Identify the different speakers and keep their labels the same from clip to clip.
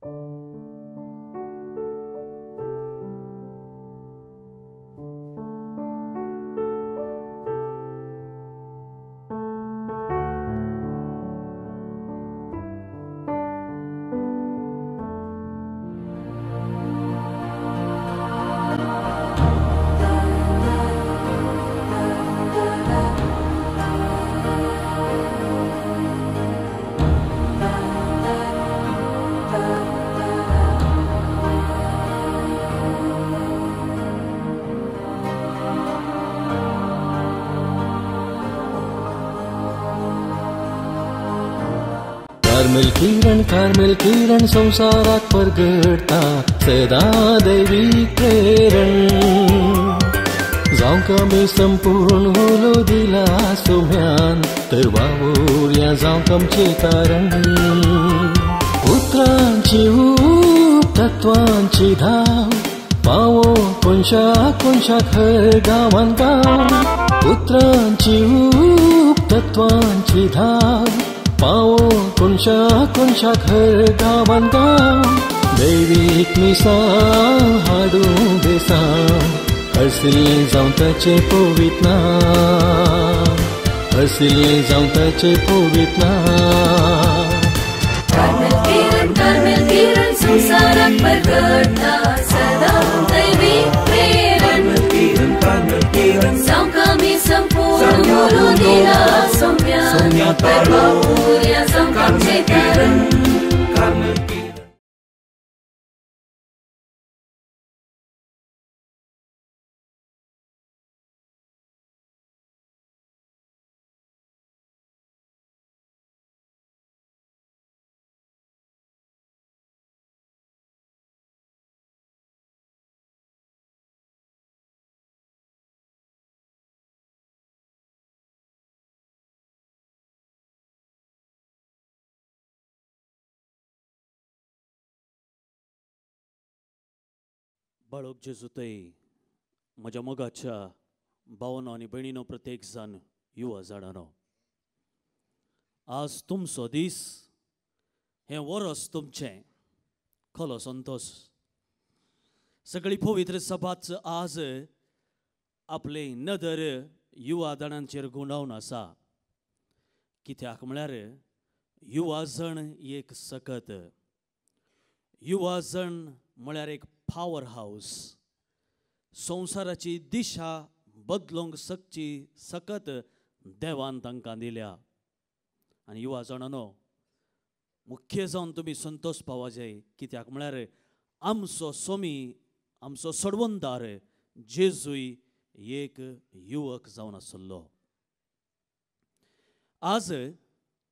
Speaker 1: Carmel किरण, Carmel किरण संसाराक परगडटा सदां दैवी प्रेरण। जावंक आमी संपूर्ण उलो दिला सोम्यान तर वावुरया जावंक आमचें कारण। उतरांची ऊब तत्वांची धाव पावो कोनशा कोनशाक हर गांवान गांव। उतरांची ऊब तत्वांची धाव पावो कोनशा कोनशाक हर गांवान गांव। दैवीक मिसां हाडूं बेसांव हरसिल्लें जावं ताचें पवित्र नांव, हरसिल्लें जावं ताचें पवित्र नांव।
Speaker 2: कार्मेल किरण, कार्मेल किरण संसाराक परगडटा सदां दैवीक प्रेरण।
Speaker 3: कार्मेल किरण,
Speaker 2: जावंक आमी संपूर्ण उलो दिला सोम्यान तर वावुरया जावंक आमचें कारण।
Speaker 4: बाळक जेजूतय म्हज्या मोगाच्या भावानो आनी भयणीनो, प्रत्येक जाण युवा जाणानो, आज तुमचो दीस, हें वरस तुमचें खलो संतोश। सगळी पवित्र सभाच आज आपली नदर युवा जाणांचेर गुंडावन आसा। कित्याक म्हळ्यार युवा जण एक सकत, युवा जण म्हळ्यार एक पावर हावस, संवसाराची दिशा बदलूंक सकची सकत देवान तांकां दिल्या। आनी युवा जाणानो, मुख्य जावन तुमी संतोश पावा जाय, कित्याक म्हळ्यार आमचो सोमी, आमचो सोडवणदार जेजूय एक युवक जावन आसलो। आज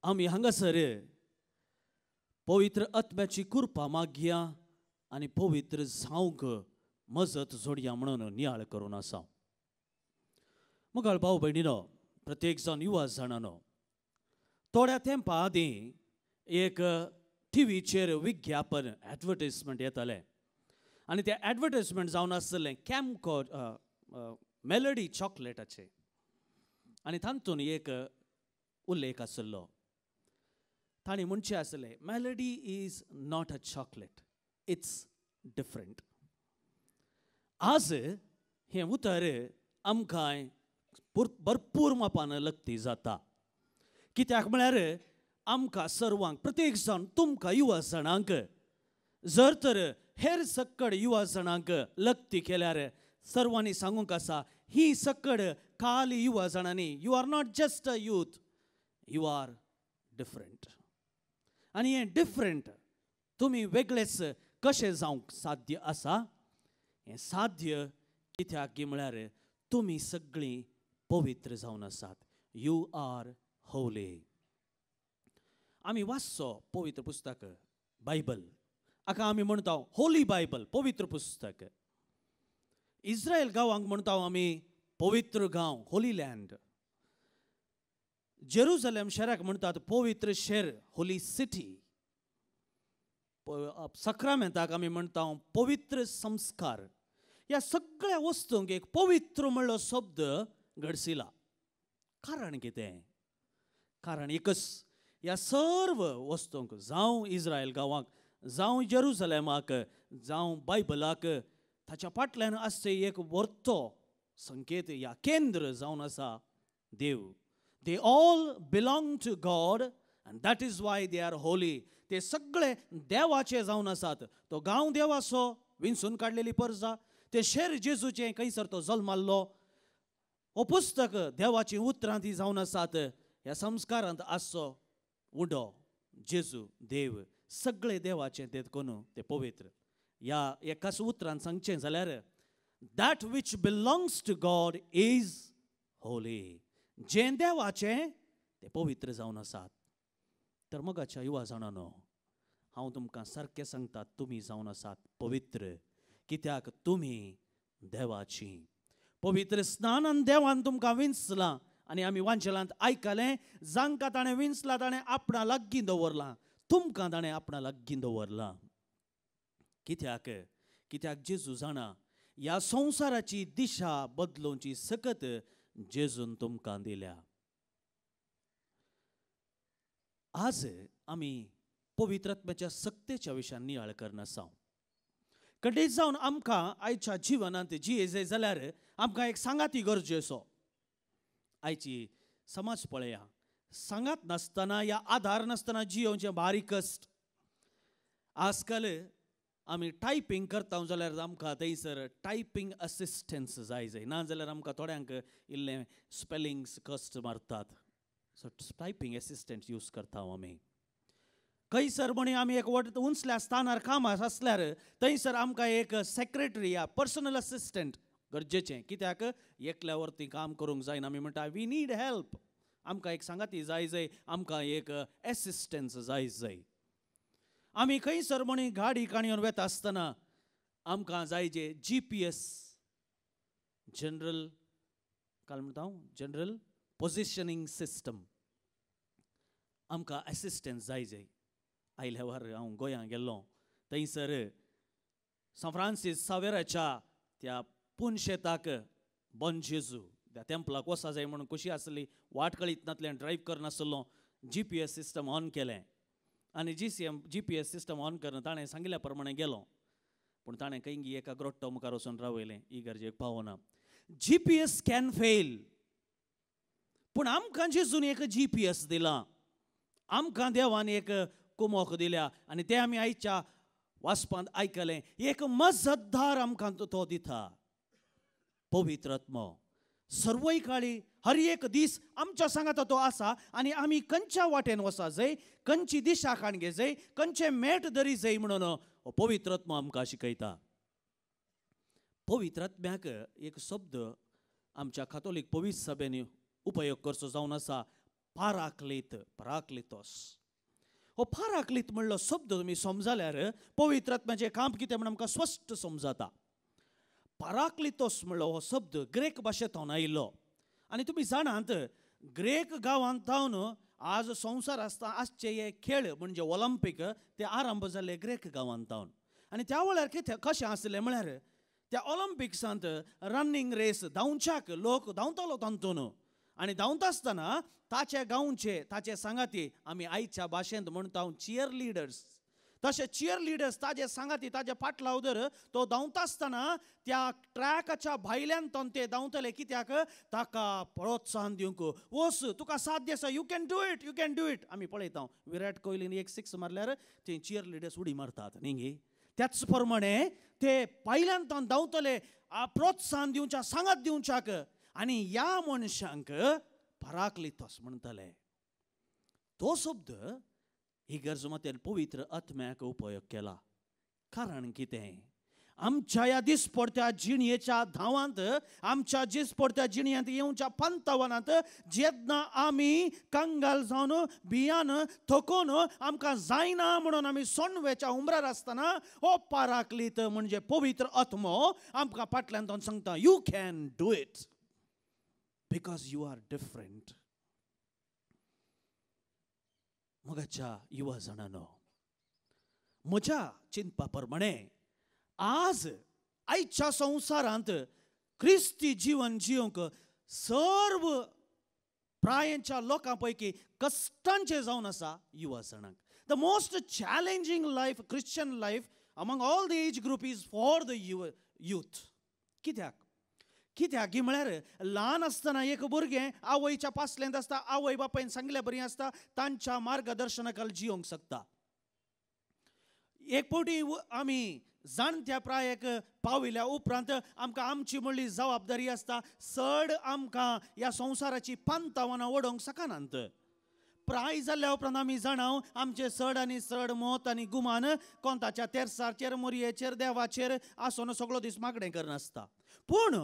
Speaker 4: आमी हांगासर पवित्र आत्म्याची कृपा मागया आनी पवित्र जावंक मजत जोडया म्हणून नियाळ करून आसा। मुखार भाव भयणीनो, प्रत्येक जाण युवा जाणानो, थोड्या तेंपा आदीं एक टिवीचेर विज्ञापन एडवर्टीजमेंट येतालें आनी तें एडवर्टीजमेंट जावन आसलें कॅमको मेलडी चॉकलेटाचें, आनी तातूंत एक उल्लेख आसलो। तांणी म्हणचें आसलें, melody is not a chocolate, it's different. आज हें उतर आमकां भरपूर मापान लक्ती जाता, कित्याक म्हळ्यार आमकां सर्वांक, प्रत्येक जाण तुमकां युवा जाणांक जर तर हेर सकड युवा जाणांक लक्ती केल्यार सर्वांनी सांगूंक आसा, ही सकड खाली युवा जाणांनी, you are not just a youth, you are different. आनी हें डिफरंट तुमी वेगळेच कशें जावंक साध्य आसा? हें साध्य कित्याक की म्हळ्यार तुमी सगळीं पवित्र जावन आसात, you are Holi. आमी वाचचो पवित्र पुस्तक बायबल, हाका आमी म्हणटा होली बायबल, पवित्र पुस्तक। इस्रायल गांवांक म्हणटा आमी पवित्र गांव, होली लँड। जेरुजलेम शहराक म्हणटात पवित्र शहर, होली सिटी। सक्रामेंताक आमी म्हणटा पवित्र संस्कार। ह्या सगळ्या वस्तूंक एक पवित्र म्हणलो शब्द घडसिला। कारण कितें? कारण एकच, ह्या सर्व वस्तूंक, जावं इस्रायल गांवाक, जावं जेरुजलेमाक जावं बायबलाक ताच्या फाटल्यान आसचें एक वर्तो संकेत या केंद्र जावन आसा देव. They all belong to God and that is why they are holy. ते सगळे देवाचे जावन आसात. तो गांव देवाचो विंचून काडलेली परजा, ते शेर जेजूचें खंयसर तो जल्माल्लो, हो पुस्तक देवाची उतरां ती जावन आसात. ह्या संस्कारांत आसचो उडो जेजू देव सगळे देवाचे ते करून ते पवित्र. ह्या एकाच उतरान सांगचें जाल्यार that which belongs to God is holy. जें देवाचें तें पवित्र जावन आसात. तर मोगाच्या युवा जाणांनो, हांव तुमकां सारकें सांगता, तुमी जावन आसात पवित्र, कित्याक तुमी देवाची. पवित्र स्नानान देवान तुमकां विंचलां आनी आमी वांजेलांत आयकलें, जांकां ताणें विंचलां ताणें आपणा लागीं दवरलां, तुमकां ताणें आपणा लागीं दवरलां. कित्याक? कित्याक जेजू जाणा ह्या संवसाराची दिशा बदलोवची सकत जेजून तुमकां दिल्या. आज आमी पवित्र आत्म्याच्या सक्तेच्या विशयान नियाळ करनासा. कडेच जावन आमकां आयच्या जिवनांत जिये जाल्यार आमकां एक सांगाती गरजेचो. आयची समाज पळया, सांगात नासतना या आधार नासतना जियोवचें बारीक कश्ट. आजकाल आमी टायपींग करता जाल्यार आमकां थंयसर टायपींग असिस्टन्स जाय जाय, ना जाल्यार आमकां थोड्यांक इल्लें स्पेलिंग्स कश्ट मारतात. सो टायपींग एसिस्टंट यूज करता आमी. खंयसर म्हणी आमी एक वट उंचल्या स्थानार काम आसल्यार थंयसर आमकां एक सेक्रेटरी या पर्सनल असिस्टंट गरजेचें. कित्याक एकल्या वरती काम करूंक जायना. आमी म्हणटा we need help, आमकां एक सांगाती जाय जाय, आमकां एक एसिस्टन्स जाय जाय. आमी खंयसर म्हणी गाडी काणयेन वेता आसतना आमकां जाय जे जी पी एस, जनरल काल म्हणटा हांव, जनरल पोजिशनींग सिस्टम, आमकां एसिस्टन्स जाय जाय. आयल्या वार हांव गोंयांत गेल्लो, थंयसर सान फ्रांसीस सावेराच्या त्या पुनशेताक बॉन जेजू त्या तेंपलाक वचा जाय म्हणून कशी आसली वाट कळीत नासलें, drive करनासलो, G P S system on केलें आनी G P S system on करून ताणें सांगिल्ल्या प्रमाणे गेलो. पूण ताणें खंय एका ग्रोट्टो मुखार वचून रावयलें, ही गरजेक पावना. G P S can fail, पूण आमकां जेजून एक जी पी एस दिलां, आमकां देवान एक कुमोक दिल्या आनी तें आमी आयच्या वाचपांत आयकलें. एक मजतदार आमकां तो दिता, पवित्र आत्मो. सर्वय काळी हर एक दीस आमच्या सांगाता तो आसा आनी आमी खंयच्या वाटेन वचा जाय, खंयची दिशा काणगे जाय, खंयचे मेट दरी जाय म्हणून हो पवित्र आत्मो आमकां शिकयता. पवित्र आत्म्याक एक शब्द आमच्या कातोलीक पवित्र सभेंनी उपयोग करचो जावन आसा, पाराक्लीत, पराक्लितोस. हो पाराक्लीत म्हणलो शब्द तुमी समजाल्यार पवित्र आत्म्याचें काम कितें म्हण आमकां स्पश्ट समजता. पाराक्लितोस म्हणलो हो शब्द ग्रेक भाशेंत आयिल्लो आनी तुमी जाणात ग्रेक गांवांत थावन आज संवसार आसता आसचे हे खेळ म्हणजे ऑलिम्पीक ते आरंभ जाल्ले ग्रेक गांवांत थावन. आनी त्या वेळार कितें कशें आसलें म्हळ्यार त्या ऑलिम्पिक्सांत रनिंग रेस धांवच्याक लोक धांवतालो तातूंत आनी धांवता आसतना ताचे गांवचे ताचे सांगाती आमी आयच्या भाशेंत म्हणटा चियर लिडर्स, तशे चियर लिडर्स ताजे सांगाती ताजे फाटलाव दर तो धांवता आसतना त्या ट्रॅकाच्या भायल्यान ते धांवतले. कित्याक? ताका प्रोत्साहन दिवंक, वस तुका साध्य आसा, you can do it, you can do it. आमी पळयता विराट कोहलीन एक सिक्स मारल्यार ते चियर लिडर्स उडी मारतात न्ही गे. त्याच प्रमाणे ते भायल्यान धांवतले प्रोत्साहन दिवच्या सांगात दिवच्याक आनी ह्या मनशांक पराक्लितोस म्हणटले. तो शब्द ही गरज मातेन पवित्र आत्म्याक उपयोग केला. कारण कितें? आमच्या ह्या दिसपडत्या जिणयेच्या धांवांत, आमच्या दिसपडत्या जिणयेंत येवच्या पंतवनांत जेन्ना आमी कंगाल जावन भियान थकून आमकां जायना म्हणून आमी सोणवेच्या उमरार आसतना हो पाराक्लीत म्हणजे पवित्र आत्मो आमकां फाटल्यान तो सांगता, you can do it because you are different. मोगाच्या युवा जाणांनो, म्हज्या चिंतपा प्रमाणे आज आयच्या संवसारांत क्रिस्ती जिवन जिवंक सर्व प्रायेच्या लोकां पैकी कश्टांचें जावन आसा युवा जाणांक. The most challenging life, Christian life among all the age group is for the youth. कित्याक? कित्याक की म्हळ्यार ल्हान आसतना एक भुरगें आवयच्या पासलेंत आसता, आवय बापायन सांगल्या बरी आसता, तांच्या मार्गदर्शनाखाल जियोंक शकता. एक फावटी आमी जाणत्या प्रायेक पाविल्या उपरांत आमकां आमची म्हणली जबाबदारी आसता, चड आमकां ह्या संवसाराची पांतावनां ओडोवंक शकनात. प्राय जाल्ल्या उपरांत आमी जाणाव आमचे चड आनी चड मत आनी गुमान कोंताच्या तेरसाचेर, मोरयेचेर, देवाचेर आसून सगळो दीस मागणें करनासता. पूण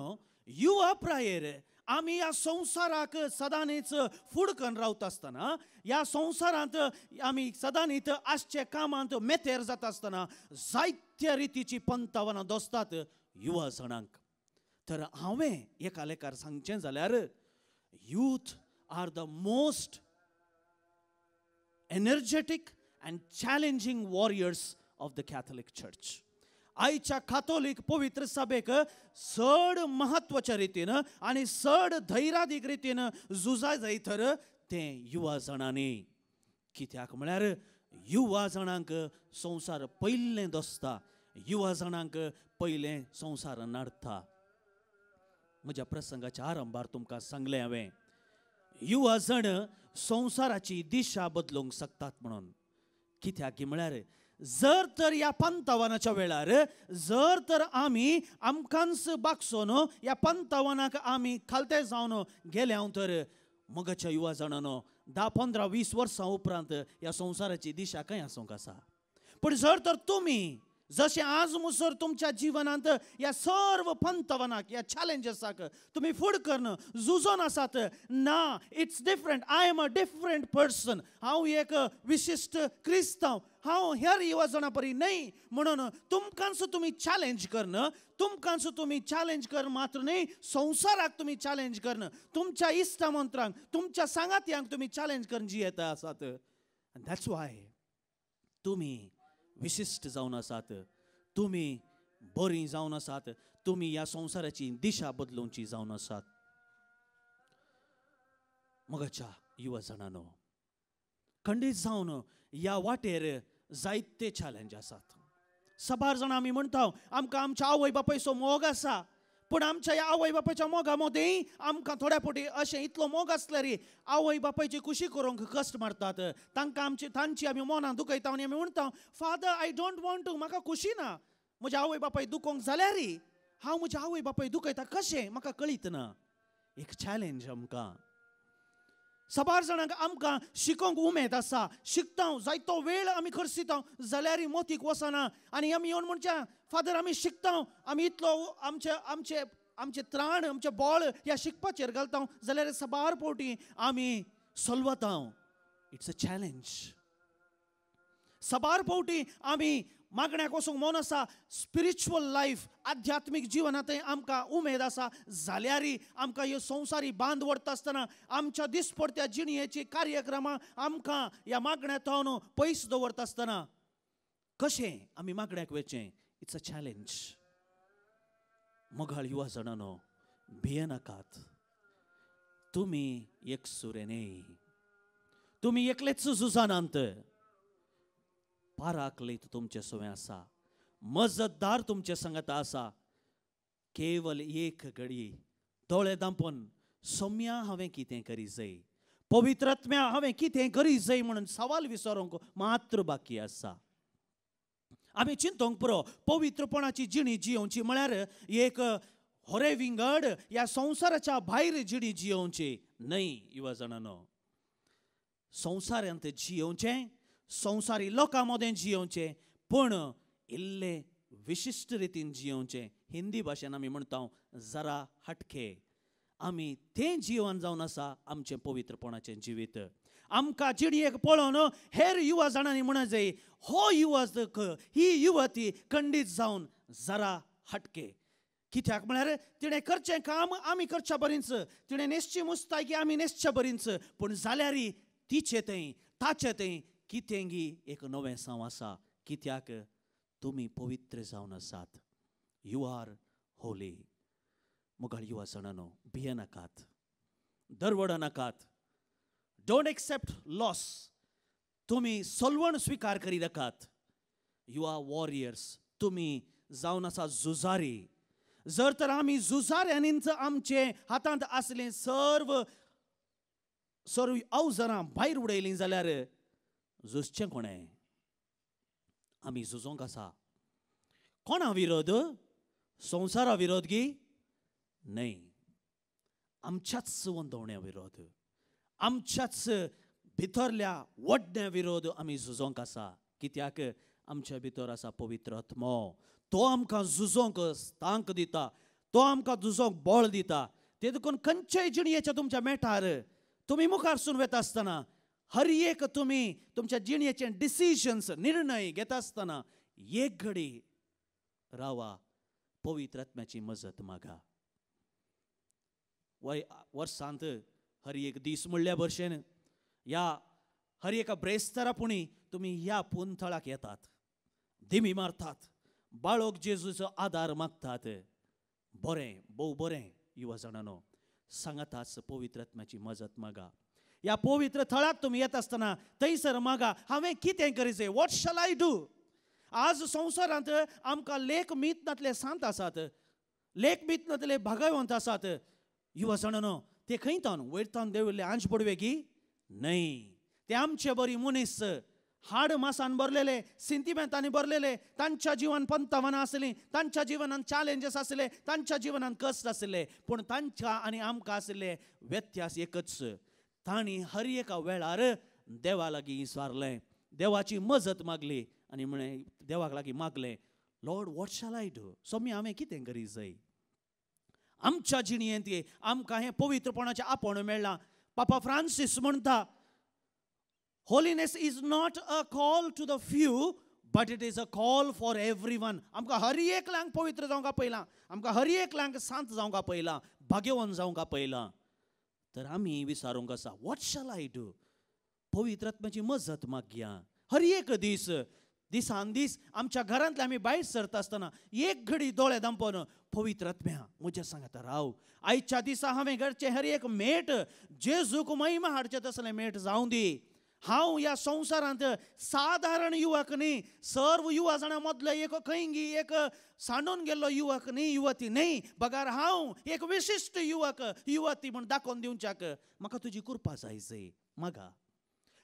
Speaker 4: युवा प्रायेर आमी ह्या संवसाराक सदांच फुडकन रावता आसतना, ह्या संवसारांत आमी सदांच आसचे कामांत मेतेर जाता आसतना जायत्या रितीची पंतावनां दोसतात युवा जाणांक. तर हांवें एका लेखार सांगचें जाल्यार youth are the most energetic and challenging warriors of the Catholic Church. आयच्या कातोलीक पवित्र सभेक चड म्हत्वाच्या रितीन आनी चड धैर्यादीक रितीन झुजा जाय तर तें युवा जाणांनी. कित्याक म्हळ्यार युवा जाणांक संवसार पयलें दोसता, युवा जाणांक पयलें संवसार नाडता. म्हज्या प्रसंगाच्या आरंभार तुमकां सांगलें हांवें, युवा जाण संवसाराची दिशा बदलूंक शकतात म्हणून. कित्याक की म्हळ्यार जर तर ह्या पंतावनाच्या वेळार जर तर आमी आमकांच बागसोन ह्या पंतावनाक आमी खालते जावन गेल्या तर मगाच्या युवा जाणांनो 10, 15, 20 वर्सां उपरांत ह्या संवसाराची दिशा खंय आसूंक आसा. पूण जर तर तुमी जशें आज मुसर तुमच्या जिवनांत ह्या सर्व पंतवनाक, ह्या चॅलेंजसाक तुमी फुड करून झुजोन आसात ना, it's different, I am a different person, हांव एक विशिश्ट क्रिस्तांव, हांव हेर युवा जाणां परी न्हय म्हणून तुमकांच तुमी चॅलेंज करून, तुमकांच तुमी चॅलेंज कर मात्र न्हय, संवसाराक तुमी चॅलेंज करून, तुमच्या इश्टा मंत्रांक, तुमच्या सांगात्यांक तुमी चॅलेंज करून जियेता आसात. आनी that's why तुमी विशिश्ट जावन आसात, तुमी बरीं जावन आसात, तुमी ह्या संवसाराची दिशा बदलोवची जावन आसात. मगाच्या युवा जाणांनो, खंडीत जावन ह्या वाटेर जायते चॅलेंज आसात. साबार जाणां आमी म्हणटा आमकां आमच्या आवय बापायचो मोग आसा, पूण आमच्या ह्या आवय बापायच्या मोगा मदें आमकां थोड्या फावटी अशें इतलो मोग आसल्यार आवय बापायची खुशी करूंक कश्ट मारतात, तांकां आमची तांची आमी मनां दुखयता आनी आमी म्हणटा father I don't want to, म्हाका खुशी ना, म्हज्या आवय बापाय दुखोवंक जाल्यार हांव म्हज्या आवय बापाय दुखयता कशें म्हाका कळीत ना. एक चॅलेंज आमकां. साबार जाणांक आमकां शिकोवंक उमेद आसा, शिकता, जायतो वेळ आमी खर्चिता, जाल्यार मोतीक वचना आनी आमी येवन म्हणच्या फादर आमी शिकता, आमी इतलो आमचे आमचे आमचे त्राण, आमचें बळ ह्या शिकपाचेर घालता, जाल्यार साबार फावटी आमी सलवता. It's a challenge. साबार फावटी आमी मागण्याक वचूंक मन आसा, स्पिरिच्युअल लायफ, आध्यात्मीक जिवनांतय आमकां उमेद आसा, जाल्यार आमकां ह्यो संवसारी बांद व्हरता आसतना आमच्या दिसपडत्या जिणयेची कार्यक्रमां आमकां ह्या मागण्यांत पयस दवरता आसतना कशें आमी मागण्याक वचचें? It's a challenge. मोगाळ युवा जाणांनो, भियेनाकात, तुमी एकसुरे न्हय, तुमी एकलेच झुजानात, पाराकलीत तुमचे सवें आसा, मजतदार तुमचे संगत आसा. केवल एक घडी दोळे दांपून सोम्या हांवें कितें करी जाय, पवित्र आत्म्या हांवें कितें करी जाय म्हणून सवाल विचारूंक मात्र बाकी आसा. आमी चिंतोंक पुरो पवित्रपणाची जिणी जियोवची म्हळ्यार एक होरे विंगड ह्या संवसाराच्या भायर जिणी जियोवची न्हय. युवा जाणांनो, संवसारांत जियोवचें, संवसारी लोकां मदें जियोवचें, पूण इल्लें विशिश्ट रितीन जियोवचें. हिंदी भाशेन आमी म्हणटा जरा हटके. आमी तें जिवन जावन आसा आमचें पवित्रपणाचें जिवीत. आमकां जिणयेक पळोवन हेर युवा जाणांनी म्हणा जाय हो युवक, ही युवती खंडीत जावन जरा हटके. कित्याक म्हळ्यार तिणें करचें काम आमी करच्या बरींच, तिणें न्हेसची मुस्तायकी आमी न्हेसच्या बरींच, पूण जाल्यार तिचे थंय ताचे थंय कितेंगी एक नवें साव आसा. कित्याक तुमी पवित्र जावन आसात. You are Holi. मोगाळ युवा जाणांनो, भियेनाकात, दरवडो नाकात. Don't accept loss. तुमी सलवण स्विकार करी नाकात. You are warriors, तुमी जावन आसा झुजारी. जर तर आमी झुजाऱ्यांनीच आमचे हातांत आसले सर्व सर्व अवजरां भायर उडयलीं जाल्यार झुजचें कोणें? आमी झुजोंक आसा. कोणा विरोध? संवसारा विरोध गी? न्हय, आमच्याच वंदवण्या विरोध, आमच्याच भितरल्या वडण्या विरोध आमी झुजोंक आसा. कित्याक आमच्या भितर आसा पवित्र आत्मो, तो आमकां झुजोंक तांक दिता, तो आमकां झुजोंक बळ दिता. ते देखून खंयच्याय जिणयेच्या तुमच्या मेटार तुमी मुखार सून वता आसतना हर एक तुमी तुमच्या जिणयेचे डिसिजन्स निर्णय घेता आसतना एक घडी रावा, पवित्र आत्म्याची मजत मागा. वय वर्सांत हर एक दीस म्हणल्या भशेन ह्या हर एका ब्रेस्तारा पुणी तुमी ह्या पुंथळाक येतात, दिमी मारतात, बाळोक जेजूचो आदार मागतात. बरें, भोव बरें युवा जाणांनो, सांगाताच पवित्र आत्म्याची मजत मागा. ह्या पवित्र थळाक तुमी येता आसतना थंयसर मागा, हांवें कितें करीचें? What shall I do? आज संवसारांत आमकां लेख मीत नातले सांत आसात, लेख मीत नातले भागवंत आसात. युवा जाणांनो, ते खंय तावन वयर तावन देंविल्ले आंज पडवे की न्हय? ते आमचे बरी मनीस, हाड मासान भरलेले, सिंतिमेंतांनी भरलेले, तांच्या जिवन पंतवनां आसलीं, तांच्या जिवनान चॅलेंजीस आसले, तांच्या जिवनान कश्ट आसले, पूण तांच्या आनी आमकां आशिल्ले व्यत्यास एकच, तांणी हर एका वेळार देवा लागीं सारलें, देवाची मजत मागली आनी म्हळें देवाक लागीं मागलें, Lord what shall I do? स्वामी हांवें कितें करी जाय? आमच्या जिणयेंत आमकां हें पवित्रपणाचें आपोवणें मेळ्ळां. पापा फ्रांसीस म्हणटा, Holiness is not a call to the few, but it is a call for everyone. आमकां हर एकल्यांक पवित्र जावंक आपयलां, आमकां हर एकल्यांक सांत जावंक आपयलां, भाग्यवंत जावंक आपयलां. तर आमी विचारूंक आसा, what shall I do? पवित्र आत्म्याची मजत मागया. हर एक दीस, दिसान दीस आमच्या घरांतले आमी भायर सरता आसतना एक घडी दोळे दांपोवन पवित्र आत्म्या म्हज्या सांगाता राव. आयच्या दिसा हांवें घरचें हर एक मेट जेजूक महिमा हाडचें तसलें मेट जावं दी. हांव ह्या संवसारांत सादारण युवक न्ही, सर्व युवा जाणां मदलो एक खंयगी एक सांडून गेल्लो युवक न्ही, युवती न्ही, बगार हांव एक विशिश्ट युवक युवती म्हूण दाखोवन दिवच्याक म्हाका तुजी कृपा जाय जाय मागा.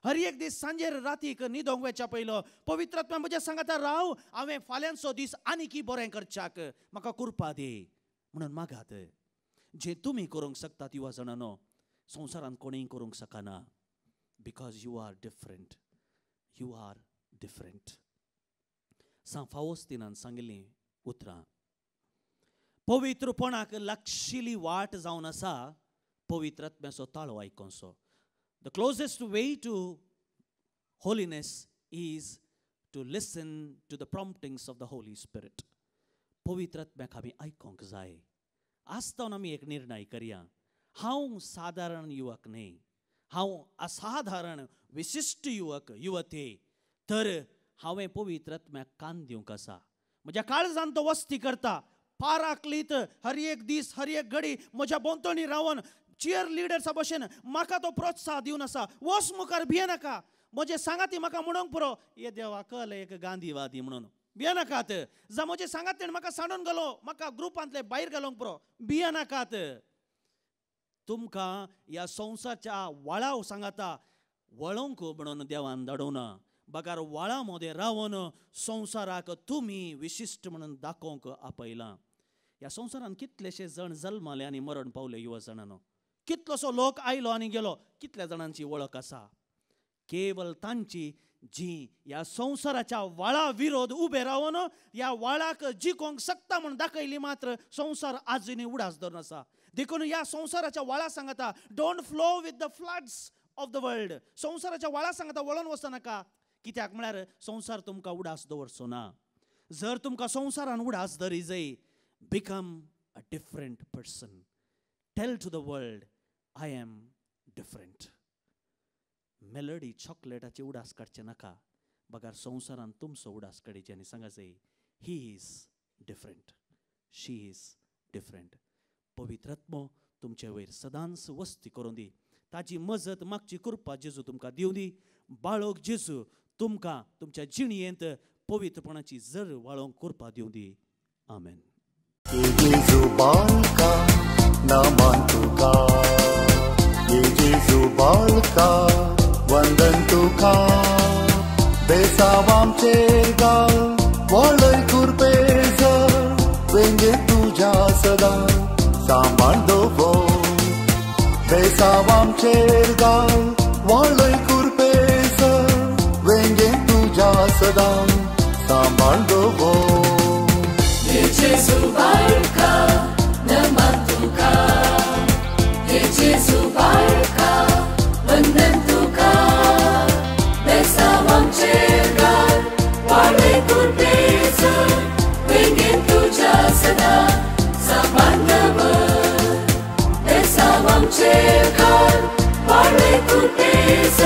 Speaker 4: हर एक दीस सांजेर रातीक न्हिदोंक वचच्या पयलो पवित्र आत्मा म्हज्या सांगाता राव, हांवें फाल्यांचो दीस आनीकी बरें करच्याक म्हाका कृपा दी म्हणून मागात. जें तुमी करूंक शकतात युवा जाणांनो, संवसारांत कोणूय करूंक शकना. Because you are different. You are different. सांत फावस्तिनान सांगिल्लीं उतरां. पवित्रपणाक लागशिल्ली वाट जावन आसा पवित्र आत्म्याचो ताळो आयकोंचो. The closest way to holiness is to listen to the promptings of the Holy Spirit. पवित्र आत्म्याक आमी आयकोंक जाय. आज तावन आमी एक निर्णय करया, हांव सादारण युवक न्हय, हांव असाधारण विशिश्ट युवक युवती, तर हांवें पवित्र आत्म्याक कान दिवंक आसा. म्हज्या काळजान तो वस्ती करता, पाराकलीत हर एक दीस हर एक घडी म्हज्या भोंवतणी रावन चियर लिडर्सा भशेन म्हाका तो प्रोत्साह दिवन आसा. वच मुखार भियेनाका, म्हजे सांगाती म्हाका म्हणूंक पुरो, ये देवा कल एक गांधीवादी म्हणून भियेनाकात. जावं म्हजे सांगात तेणें म्हाका सांडून घालो, म्हाका ग्रुपांतले भायर घालूंक पुरो, भियेनाकात. तुमकां ह्या संवसारच्या वाळाव सांगाता वळोवंक म्हणून देवान धाडोवना, बगार वाळा मदें रावन संवसाराक तुमी विशिश्ट म्हणून दाखोवंक आपयलां. ह्या संवसारान कितलेशे जण जल्माले आनी मरण पावले युवा जाणांनो, कितलोसो लोक आयलो आनी गेलो, कितल्या जाणांची वळख आसा? केवल तांची जी ह्या संवसाराच्या वाळा विरोध उबे रावन ह्या वाळाक जिखोवंक शकता म्हूण दाखयली मात्र संवसार आजुनूय उडास धरून आसा. देखून ह्या संवसाराच्या वाळा सांगाता, don't flow with the floods of the world. संवसाराच्या वाळा सांगाता वळोन वचनाका, कित्याक म्हळ्यार संवसार तुमकां उडास दवरचो ना. जर तुमकां संवसारान उडास दरी जाय, become a different person. Tell to the world I am different. Melody चॉकलेटाची उडास काडचे नाका, बगार संवसारान तुमचो उडास काडीचे आनी सांगा जाय, he is different, she is different. पवित्र आत्मो तुमचे वयर सदांच वस्ती करूं दी, ताजी मजत मागची कृपा जेजू तुमकां दिवं दी. बाळक जेजू तुमकां तुमच्या जिणयेंत पवित्रपणाची जर वाळोवंक करपा दिवं दी. आमेन.
Speaker 5: जेजू बाळका नमन तुका, जेजू बाळका वंदन तुका, बेसावामचेर गाल वळय कुरपेज वेंगे तुज्या सदां सांबाळ दवर, बेसावामचेर गाल वळय कुरपेज वेंगे तुज्या सदां सांबाळ दवर.
Speaker 2: जेजू बाळका नमन तुका, जेजू बाळका वंदन तुका, बेसावामचेर गाल वाळय कुरपेज वेंगेन तुज्या सदां सांबाळ दवर, बेसावामचेर गाल वाळय कुरपेज